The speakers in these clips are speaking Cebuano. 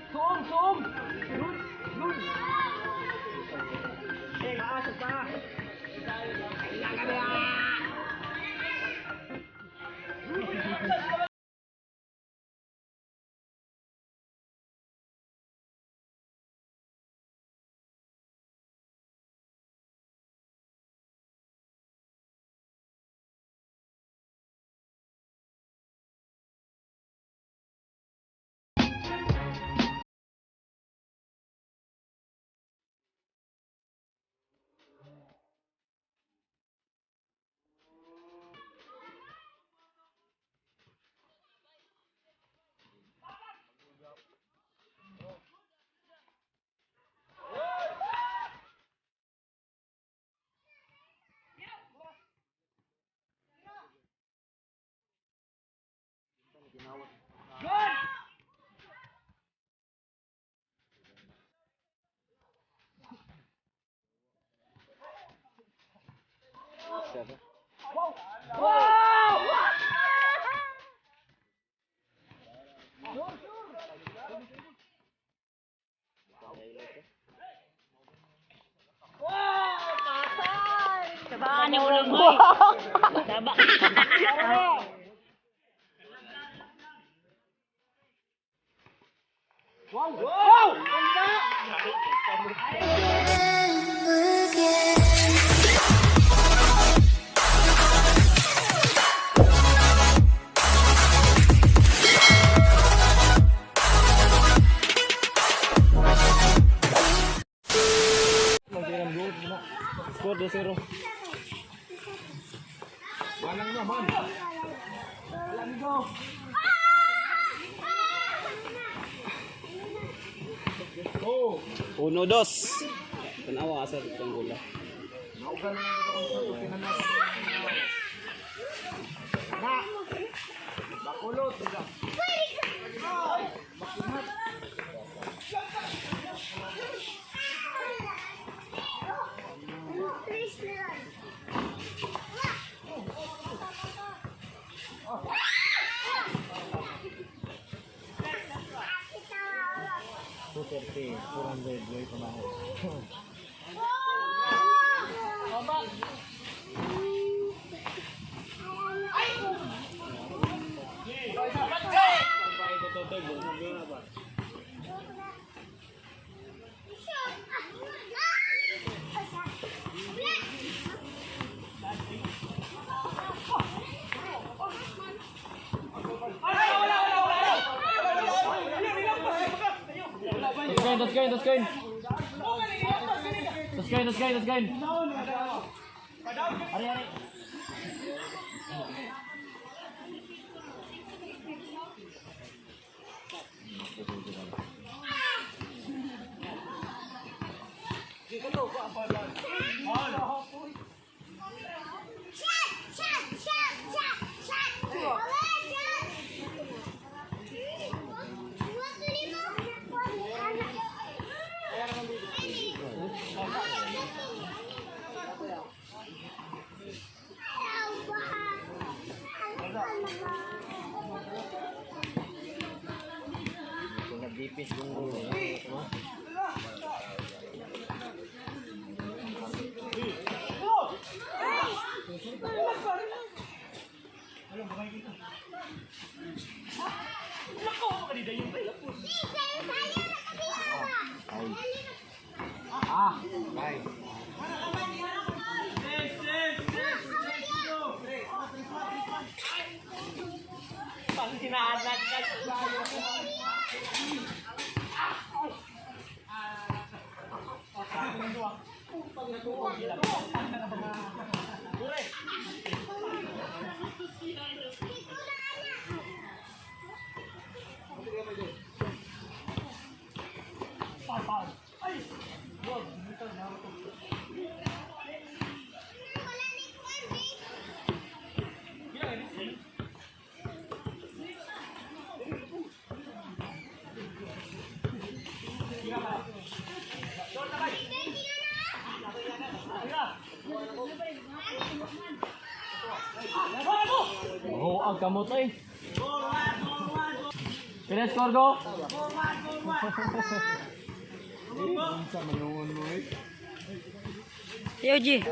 Sum, sum! Lun, lun! Taas, taas! Wow! Wow! Sabaan ni ulo mo. Saba. Wow! Wow! Score 2-0. Walang naman. Alam ko. Oh! Uno, dos. Tanawa asa itong gula. Naugan na lang ako sa pinanas. Na! Bakulot! Bakunat! Let's go, let's go, let's go. Let's go, let's go, let's go. Ari, ari. Nag-dipis yung gulo. Ah! Bye! Huag kamot eh. Pila score ko? Unsa manungon mo eh. Yo, G.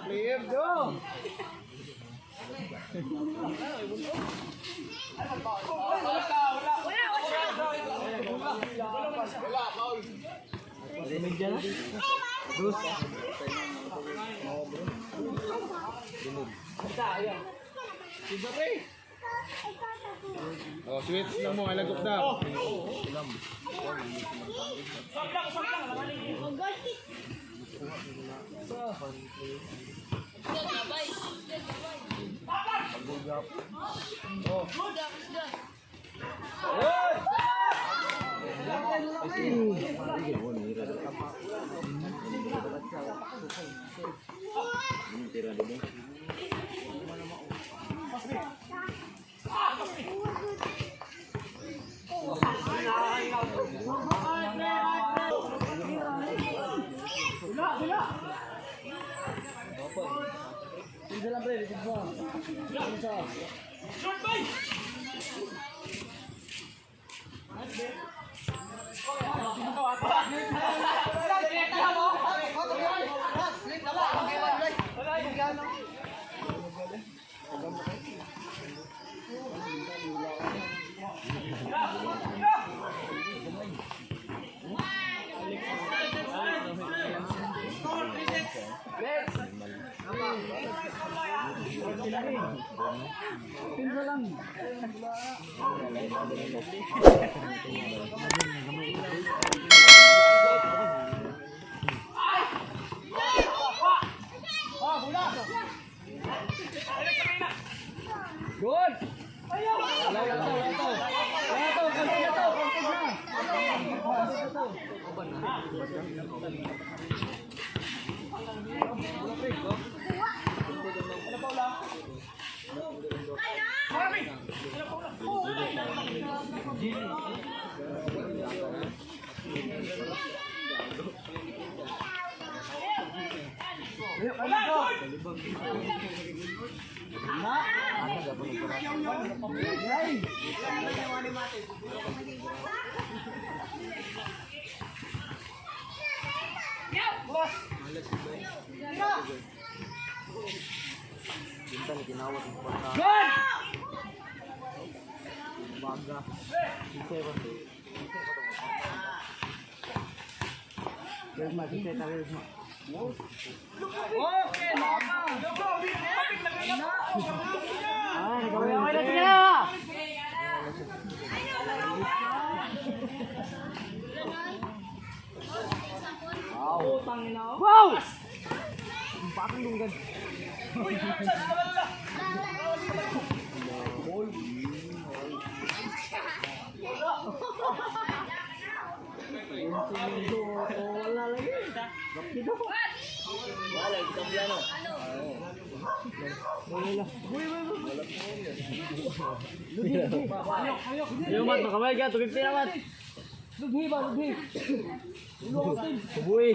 Player do. Media na. Dus. Oh, switch lang mo, alagok na. Good. Wala, wala to, wala to. Wala to, konti na to, konti na. Good! Okay, mama. Ay, okay na sila. Wow! Yung mat, makamay ka, 250 na mat. Lughi ba, lughi? Subuhi.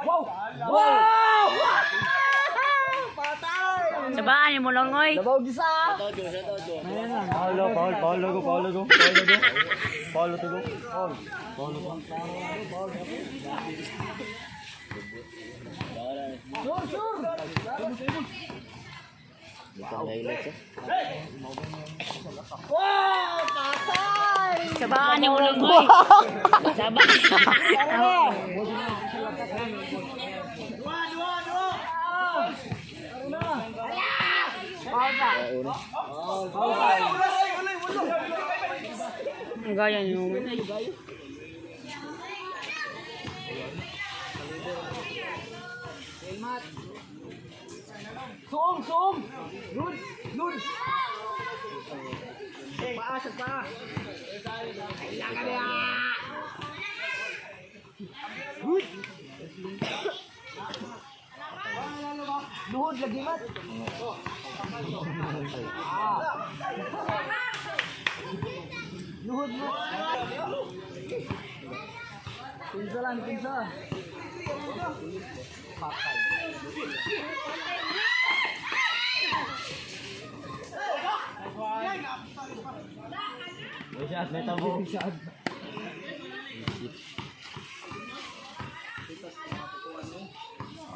Wow! Wow! Patay! Sabaan yung mulongoy. Labaw gisa. Paulo, Paul, Paulo go, Paulo go, Paulo go. Paulo to go. Paul. Paulo go. Sure, sure. Wow, patay! Sabaan yung mulongoy. Sabaan. Ang gaya niyo. Suong, suong! Lud, lud! Paa sa paa. Kailangan niya! Good! Luhod lagi mat. Luhod mo. Pinsa lang, pinsa.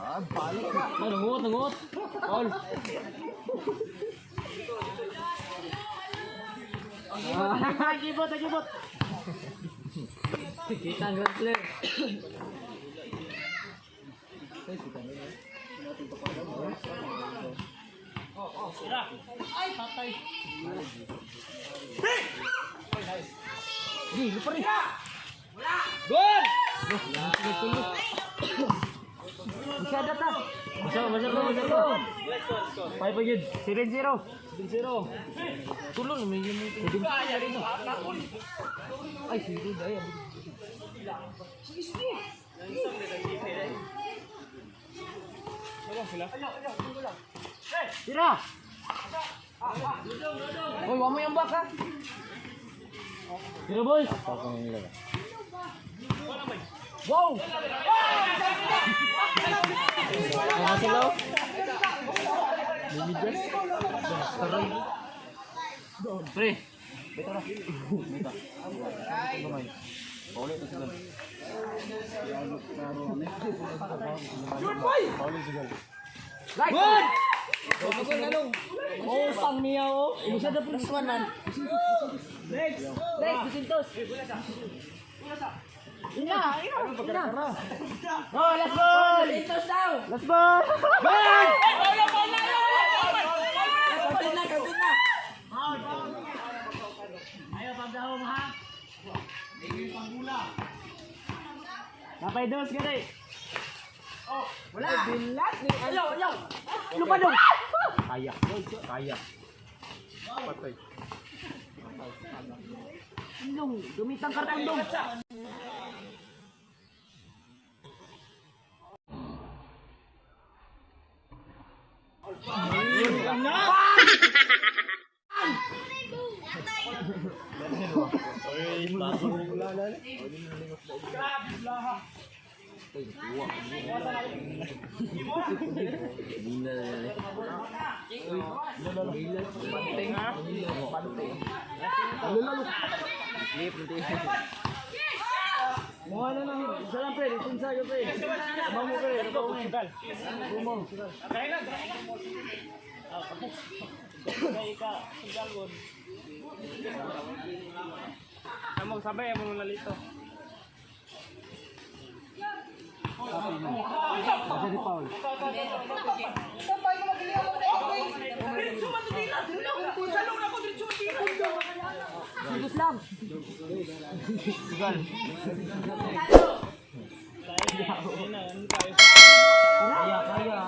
Patay. Nangungot, nangungot. Paul. Agibot, agibot. Kita ang grand player. Di, lupa rin. Gol! Masyado ta. Masa, masa ko, masa ko. Five again. 7-0. 7-0. Tulong, may yun. Ay, sige, dahil. Sige, sige. Tira! Hoy, wamo yung baka. Tira, boys. Wow! Nakasalaw. Bumidjas. Pre. Beta na. Beta. Gamay. Paulo ito sigal. Paulo sigal. Good! Oh, pang miyaw. Oh. Masyado po. Plus one man. Next! Next, Dusintos. Ina, ina, ina. Oh, let's go! Dusintos daw! Let's go! Kaunti na, kaunti na. Napay dos ka rin. Wala. Bilat ni Ayaw, ayaw. Lupa dong. Kaya. Kaya. Patay. Dong, dumitang karton dong. Mukha na lang. Isa lang, pre. Dito sa pre. Sama mo, pre. Sama mo. Bumo. Masa si Paul. Sigus lang. Sigal. Kaya, kaya.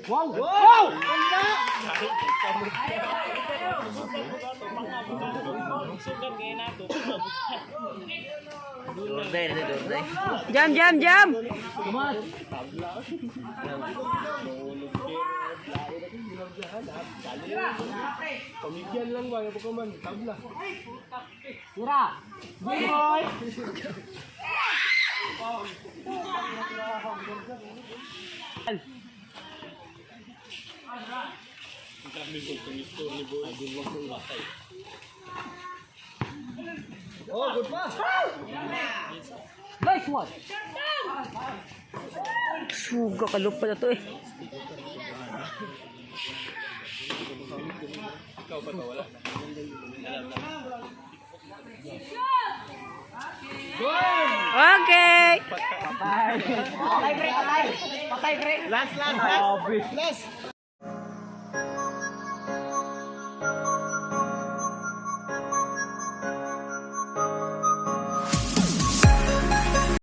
Wow! Wow! Jam, jam, jam! Tumas. Pamigyan lang ba? Yung man, tabla. Tira. Boy. Oh, good pass! Nice one. Suga kalupad na to eh. Okay. Patay, pre, patay. Patay, pre. Last, last, last! Last!